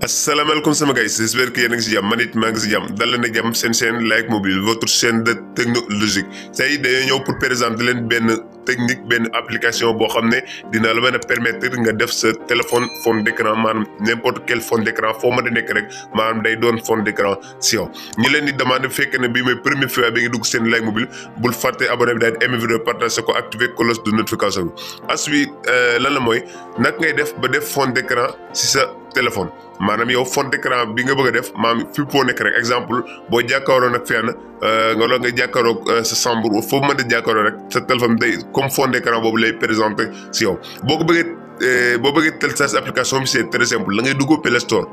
asalaamaaleykum sama gars yi j'espère que yéen a ngi si jàmm man it maa ngi si jàmm dal leen ak jàmm seen chaîne Like Mobile votre chaîne de technologique tey dañoo ñëw pour présenter leen benn technique benn application boo xam ne dina la mën a permettre nga def sa téléphone fond d'écran maanaam n'importe quel fond d'écran foo mën a nekk rek maanaam day doon fond d'écran si yow ñu leen di demander bu fekkee ne bii mooy première fois bi nga dugg seen Like Mobile bul fàtte abonné bi daal di aimer vidéo partager ko activer cloche de notification bi ensuite lan la mooy naka ngay def ba def fond d'écran si sa téléphone maanaam yow fond d'écran bi nga bëgg a def maanaam fi foo nekk rek exemple boo jàkkaaroo nag fenn nga loolu nga jàkkaaroo sa chambre foofu mën a jàkkaaroo rek sa téléphone day comme fond d'écran boobu lay présenté si yow boo bëggee télécharger application bi c'est très simple la ngay dugg Play Store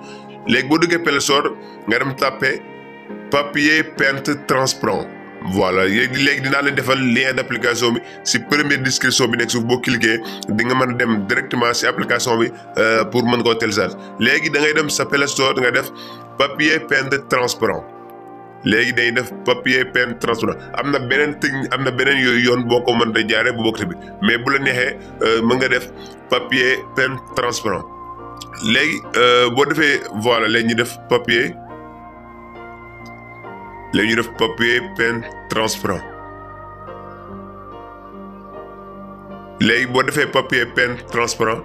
léegi boo duggee Play Store nga dem tapé papier peinte transparent voilà léegi dinaa leen defal lien d'application bi si première description bi nekk suuf boo cliquer di nga mën a dem directement si application bi pour mën koo télécharger léegi da ngay dem sa Play Store nga def papier peinte transparent léegi day def papier peinte transparent am na beneen technique am na beneen yooyu yoon boo ko mën a jaaree bu bokk bi mais bu la neexee mën nga def papier peinte transparent léegi boo defee voilà léegi ñu def papier. léegi ñu def papier peinte transparent léegi boo defee papier peinte transparent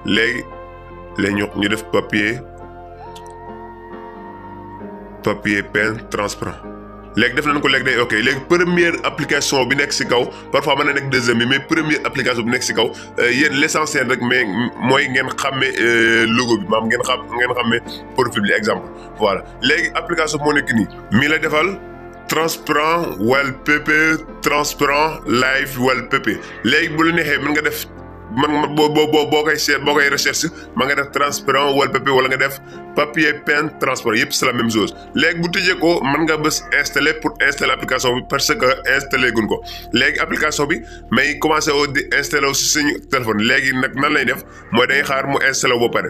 léegi ñu def papier peinte transparent léegi def nañ ko léegi day ok léegi première application bi nekk si kaw parfois mën na nekk deuxième bi mais première application bi nekk si kaw yéen l'essentiel rek mais mooy ngeen xàmmee logo bi maanaam ngeen xàmmee profil bi exemple voilà léegi application moo nekk nii mi la defal transparent wallpaper transparent live wallpaper léegi bu la neexee mën nga def boo koy recherche ma nga def transparent wallpaper wala nga def papier peinte transparent yëpp c'est la même chose léegi bu tëjee ko mën nga bës installer pour installer application bi parce que installé gun ko léegi application bi may commencé di installé wu si suñu téléphone léegi nag nan lay def mooy day xaar mu installé wu ba pare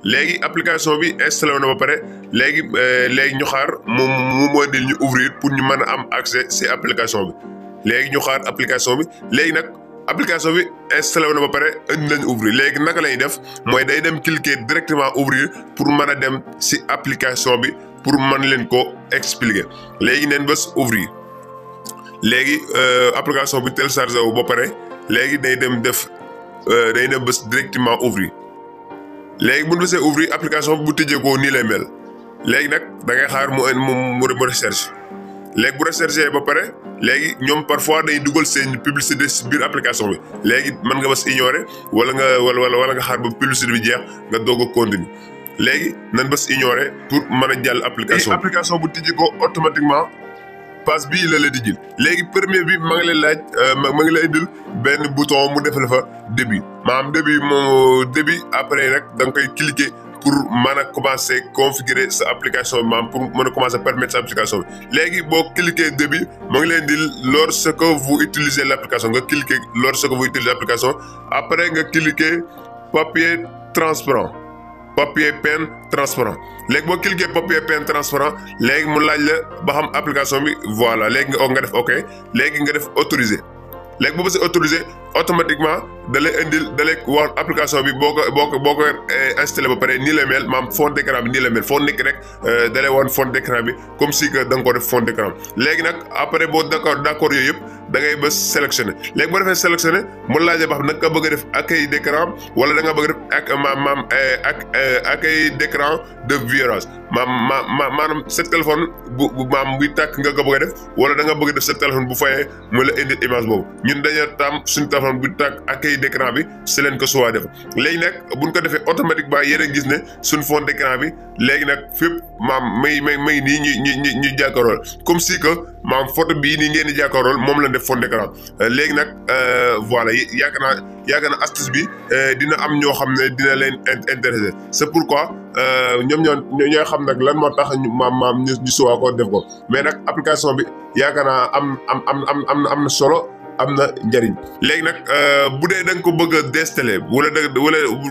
léegi application bi installé wu na ba pare léegi ñu xaar mu modèle ñu ouvrir pour ñu mën a am accès si application bi léegi ñu xaar application bi léegi nag application bi installé wu na ba pare indi nañ ouvrir léegi naka lañuy def mooy day dem cliquer directement ouvrir pour mën a dem si application bi pour mën leen ko expliquer léegi neen bés ouvrir léegi application bi téléchargé wu ba pare léegi day dem bés directement ouvrir léegi bu ñu bësee ouvrir application bi bu tëjee ko nii lay mel léegi nag da ngay xaar mu recherche léegi bu recherché ba pare léegi ñoom parfois day dugal seen publicité si biir application bi léegi mën nga bës ignorer wala nga xaar ba publicité bi jeex nga doog a continuer léegi nan bës ignorer pour mën a jàll application bu tijji ko automatiquement passe bii la di jël léegi premier bi ma ngi lay laaj ma ngi lay indil benn bouton mu defal fa début maanaam début après nag da nga koy cliquer pour mën a commencer configurer sa application maanaam pour mën a commencer permettre sa application bi léegi boo cliquer début moo ngi leen di lorsque vous utilisez l'application nga cliquer lorsque vous utilisez l'application après nga cliquer papier transparent papier peinte transparent léegi boo cliquer papier peinte transparent léegi mu laaj la ba xam application bi voilà léegi nga def ok léegi nga def autoriser léegi boo bësee autoriser automatiquement da lay wax application bi boo ko installé ba pare nii la mel maam fond d'écran bi nii la mel foo nekk rek da lay woon fond d'écran bi comme si que da nga ko def fond d'écran léegi nag après boo d'accord yooyu yëpp da ngay bës sélectionné léegi boo defee sélectionné mu laajee ba xam nag nga bëgg a def accueil d'écran wala da nga bëgg a def accueil d'écran de virage maanaam sa téléphone bu buy tàkk nga ko bëgg a def wala da nga bëgg a def sa téléphone bu fayee mu la indi image boobu ñun dañoo tam suñu téléphone bu tàkk accueil d'écran bi si leen ko suwaa def léegi nag buñ ko defee automatiquement yéen a gis ne suñ fond d'écran bi léegi nag fépp may nii ñu jàkkaarool comme si que photo bii nii ngeen di jàkkaarool moom lañ def fond d'écran léegi nag voilà yaakaar naa astuce bi dina am ñoo xam ne dina leen intéressé c'est pourquoi ñoo xam nag lan moo tax ñu suwaa ko def ko mais nag application bi yaakaar naa am na solo am na njariñ léegi nag bu dee da nga ko bëgg a déinstaller wala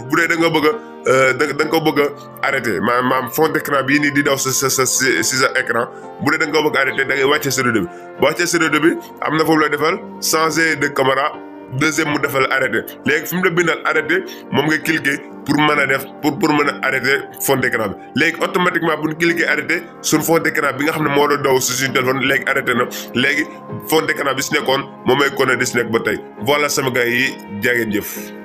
bu dee da nga bëgg a da nga ko bëgg a arrêter maanaam fond d'écran bii nii di daw si sa écran bu dee da nga ko bëgg a arrêter da ngay wàccee sa rideau bi boo wàccee sa rideau bi am na foofu lay defal changer de caméra deuxième mu defal arrêté léegi fi mu la bindal arrêté moom nga cliquer pour mën a def pour mën a arrêter fond d'écran bi léegi automatiquement bu ñu cliquer arrêter suñ fond d'écran bi nga xam ne moo doon daw si suñu téléphone léegi arrêté na léegi fond d'écran bi si nekkoon moom may continuer di si nekk ba tey voilà sama gars yi jaa ngeen jëf.